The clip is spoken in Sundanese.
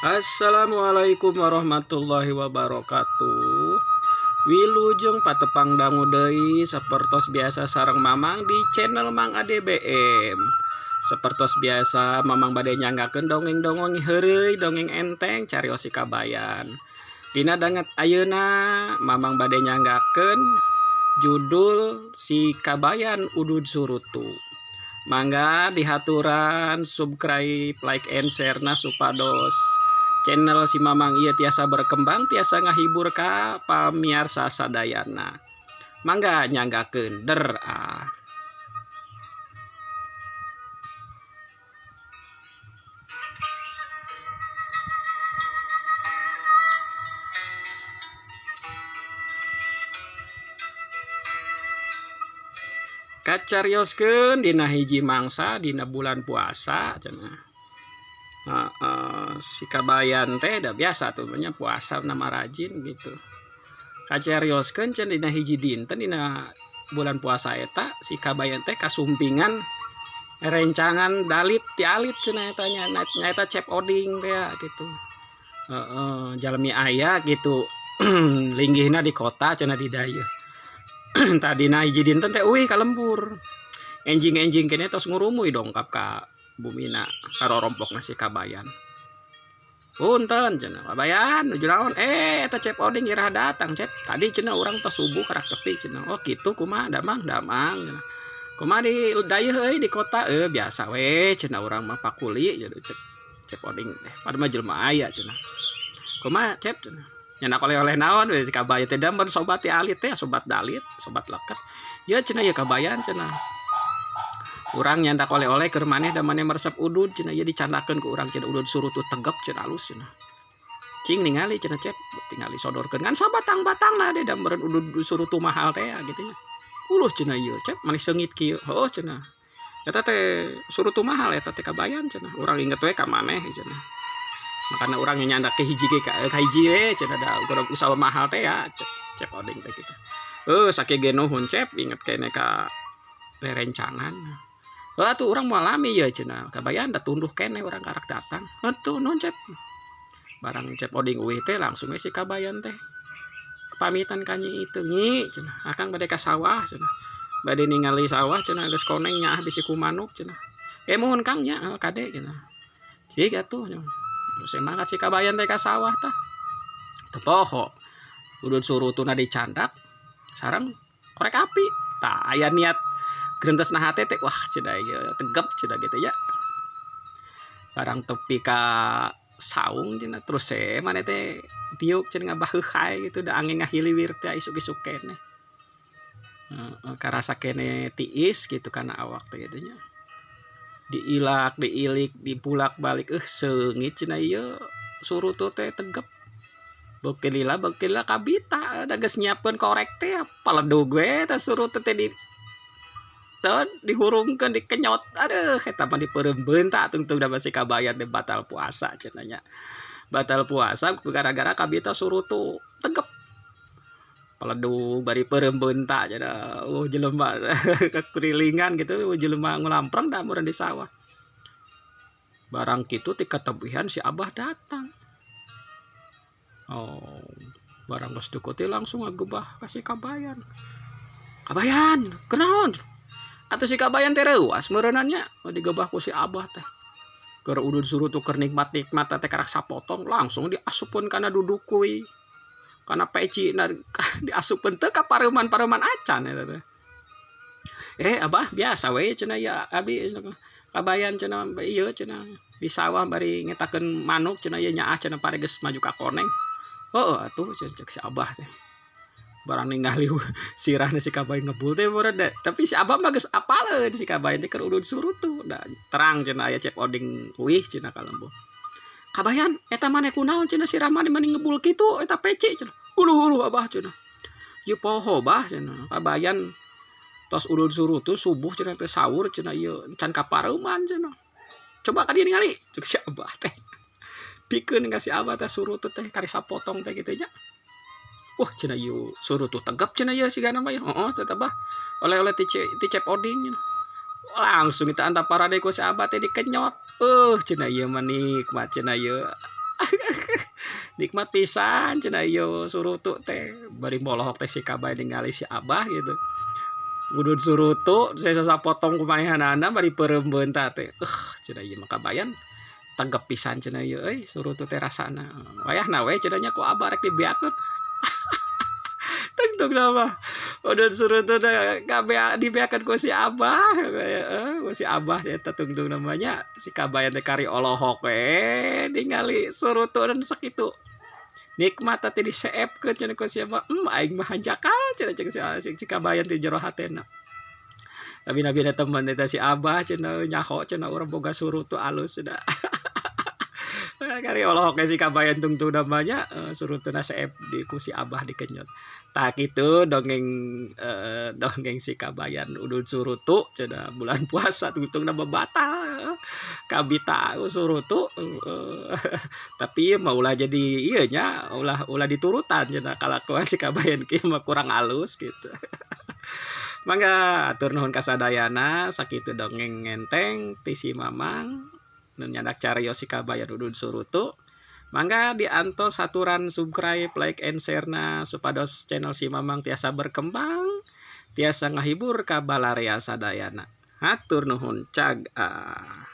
Assalamualaikum warahmatullahi wabarakatuh. Wilujeng patepang dangu deui sapertos biasa sareng Mamang di channel Mang ADBM. Sapertos biasa Mamang bade nyanggakeun dongeng-dongeng heureuy, dongeng enteng carios si kabayan. Dina danget ayeuna Mamang bade nyanggakeun judul Si Kabayan Udud Surutu. Mangga dihaturan subscribe, like and share na supados channel si Mamang ieu tiasa berkembang, tiasa ngahibur ka pamiarsa sadayana. Mangga nyanggakeun der ah. Kacarioskeun dina hiji mangsa dina bulan puasa cenah. Si Kabayan teh da biasa tuh nya puasa nama rajin gitu. Kacarioskeun cenah dina hiji dinten dina bulan puasa eta si Kabayan teh kasumpingan rencangan dalit ti alit cenah eta nya nyaeta Cep Oding teh gitu. Heeh, jalmi aya gitu linggihna di kota cenah di dayeuh. Tadina hiji dinten teh uih ka lembur. Enjing-enjing kene tos ngurumuy dongkap ka bumina karorompokna si Kabayan. Punten cenah Kabayan nuju naon? Eta Cep Oding iraha datang Cep. Tadi cenah urang tos subuh karak tepi cenah. Oh kitu kumaha damang damang cenah. Kumaha di dayeuh euy di kota? Biasa we cenah urang mah pakuli cenah cek Cep Oding teh. Padahal mah jelema aya cenah. Kumaha Cep cenah? Nyandak oleh-oleh naon we si Kabayan teh da mun sobat ti alit teh sobat dalit, sobat leket. Ieu cenah ieu Kabayan cenah. Urang nyandak oleh-oleh keur maneh da maneh meresep udud cenah ieu dicandakeun ku urang cenah udud surutu tegep cenah alus cenah. Cing ningali cenah Cep, tingali sodorkeun ngan sabatang-batangna de da meureun udud surutu mahal teh gitu nya. Uluh cenah ieu Cep maneh seungit kieu. Heueuh cenah. Eta teh surutu mahal eta teh Kabayan cenah. Urang inget we ka maneh cenah. Makana urang nyandak ke hiji ge ka hiji we cenah da urang usaha mahal teh ya Cep, Cep Oding teh kitu. Sakieu ge nuhun Cep inget keneh ka rerencangan. Heuh atuh urang moal lami ieu cenah. Kabayan da tunduh keneh urang karak datang. Heuh nuhun Cep. Barang Cep Oding uih teh langsung we si Kabayan teh pamitan ka nyi itu nyi cenah. Akang bade ka sawah cenah. Bade ningali sawah cenah geus koneng nyaah bisi ku manuk cenah. Muhun Kang nya kade cenah. Cik atuh nya. Semangat si Kabayan teh ka sawah tah. Teu poho. Udud surutuna dicandak sareng korek api. Tah aya niat grentesna hate teh wah cenah ieu tegep cenah gitu ya. Barang tepi ka saung cenah terus maneh teh diuk cenah ngabaheuhay gitu da angin ngahiliwir teh isuk-isuk keneh. Heeh, karasa keneh tiis gitu kana awak teh kitu nya. Diilak, diilik, dibulak-balik seungit cenah ieu surutu teh tegep. Beuki lila kabita da geus nyiapkeun korek teh paledug we teh surutu teh di teu dihurungkeun dikenyot. Aduh eta mah dipeureum beunta tungtung da si Kabayan teh batal puasa cenah nya. Batal puasa gara-gara kabita surutu tegep. Paledug bari peureum beunta cenah. Jelema kekurilingan gitu jelema ngulampreng da meureun di sawah. Barang kitu ti katebihan si Abah datang. Oh, barang geus deukeut teh langsung ngagebah ka si Kabayan. Kabayan, kunaon? Atuh si Kabayan teh reuas meureunna nya digebah ku si Abah teh. Keur udud surutu keur nikmat-nikmat teh karak sapotong langsung diasupkeun kana dudukui. Kana peci na diasupkeun teu ka pareuman-pareuman acan eta teh. Abah biasa we cenah ya abi Kabayan cenah ieu cenah di sawah bari ngetakeun manuk cenah ieu nyaah cenah pare geus maju ka koneng. Heueuh atuh cenah cek si Abah teh. Barang ningali sirahna si Kabayan ngebul teh meureun da. Tapi si Abah mah geus apaleun si Kabayan teh keur udud surutu. Da terang cenah aya Cep Oding uih cenah ka lembur. Kabayan eta maneh kunaon cenah sirah maneh mani ngebul kitu eta peci cenah. Uluh-uluh Abah cenah. Ieu poho bah cenah. Kabayan tos udud surutu subuh cenah teh sahur cenah ieu can kapareuman cenah. Coba ka dieu ningali cek si Abah teh. Pikeun ka si Abah teh surutu teh kari sapotong teh kitu nya. Wah cenah ieu surutu tegep cenah ieu sigana mah ieu. Heeh cenah Abah. Oleh-oleh ti Cep Oding cenah. Langsung kita antap parade ku si Abah teh dikenyot. Cenah ieu mah nikmat cenah ieu. Nikmat pisan cenah ieu surutu teh. Bari molohok teh si Kabayan ningali si Abah gitu. Udud surutu saya sapotong ku manehanana bari peureum beunta teh. Cenah ieu mah Kabayan tegep pisan cenah ieu euy surutu teh rasana. Wayahna we cenah nya ku Abah rek dibeakeun. Tungtung mah udud surutu teh kabeh dibeakeun ku si Abah, ku si Abah eta tungtung namanya si Kabayan teh kari olohok we ningali surutu dan sakitu. Nikmat teh diseepkeun cenah ku si Abah. Aing mah hanjakal cenah cek si Kabayan teh jero hatena. Tapi nabi teman eta si Abah cenah nyaho cenah urang boga surutu alus cenah. Kari olohok si Kabayan tungtung namanya surutuna seep di ku si Abah dikenyot. Tah kitu dongeng, dongeng si Kabayan udud surutu cenah bulan puasa tungtungna batal kabita surutu, tapi ieu mah ulah jadi ieu nya, ulah ulah diturutan cenah kalakuan si Kabayan kieu mah kurang alus gitu. Mangga atur nuhun kasadayana, sakitu dongeng enteng ti si Mamang nu nyandak carios si Kabayan udud surutu. Mangga diantos haturan subscribe, like, and share na supados channel si Mamang tiasa berkembang, tiasa ngahibur ka balarea sadayana. Hatur nuhun, cag ah.